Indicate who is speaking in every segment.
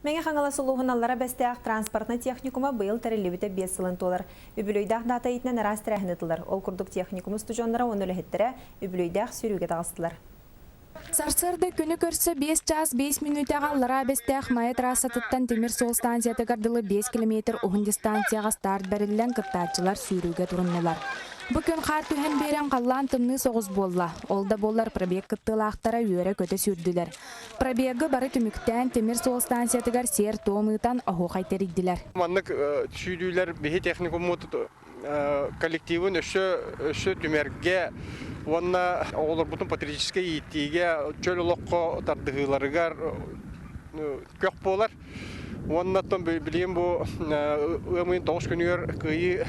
Speaker 1: Мэҥэ Хаҥалас улууһун Аллара Бэстээх транспортнай техникума быйыл тэриллибитэ 5 сылын туолар. Үбүлүөйдээх даата иитинэн араас тэрээһин ыытыллар. Ол курдук техникум устудьуоннара уонна үлэһиттэрэ үбүлүөйдээх сүүрүүгэ таҕыстылар.
Speaker 2: Сарсыарда күнү көрсө 5 чаас 5 мүнүүтэҕэ Аллараа Бэстээх Майа трассатыттан тимир суол станциятыгар дылы 5 километр уһун дистанцияҕа старт бэриллэн кыттааччылар сүүрүүгэ туруннулар. Бу күн хаар түһэн биэрэн халлаан тымныы соҕус буолла. Ол да буоллар пробег кыттыылаахтара үөрэ-көтө сүүрдүлэр. Пробегы бары түмүктээн тимир суол станциятыгар сиэр-туом ыытан оһуохай тэрийдилэр.
Speaker 3: Маннык сүүрүүлэр биһи техникуммут коллективын өссө өссө түмэргэ уонна оҕолорбутун патриотическай иитиигэ, чөл олоххо тардыһыыларыгар көх буолар. Уонна оттон билигин бу ыам ыйын 9 күнүгэр Кыайыы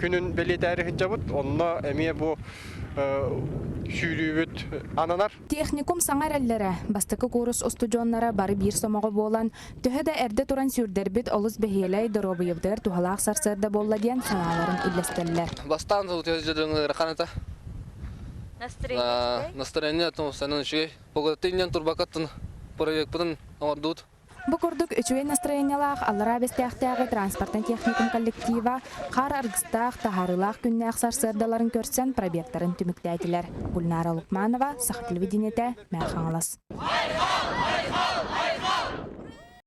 Speaker 3: күнүн бэлиэтээри сылдьабыт. Онно эмиэ бу сүүрүүбүт ананар.
Speaker 2: Техникум саҥа эрэллэрэ, бастакы куурус устудьуоннара бары биир сомоҕо буолан, төһө да эрдэ туран сүүрдэрбит олус бэһиэлэй, доруобуйабытыгар туһалаах сарсыарда буолла диэн санааларын үллэстэллэр.
Speaker 4: Бастаан дьоҥҥо ыарахан этэ.
Speaker 5: Настроение
Speaker 4: Настроение санын үчүгэй. Погодатын турбакаттын проектпытын оҥордубут.
Speaker 2: Бу курдук үчүгэй настроениелаах Аллараа Бэстээхтээҕи транспортнай техникум коллектива хаар аргыстаах, таһаарыылаах күннээх сарсыардаларын көрсөн пробегтарын түмүктээтилэр. Гульнара Лукманова, Саха телевидениетэ, Мэҥэ Хаҥалас.
Speaker 5: Айхал! Айхал!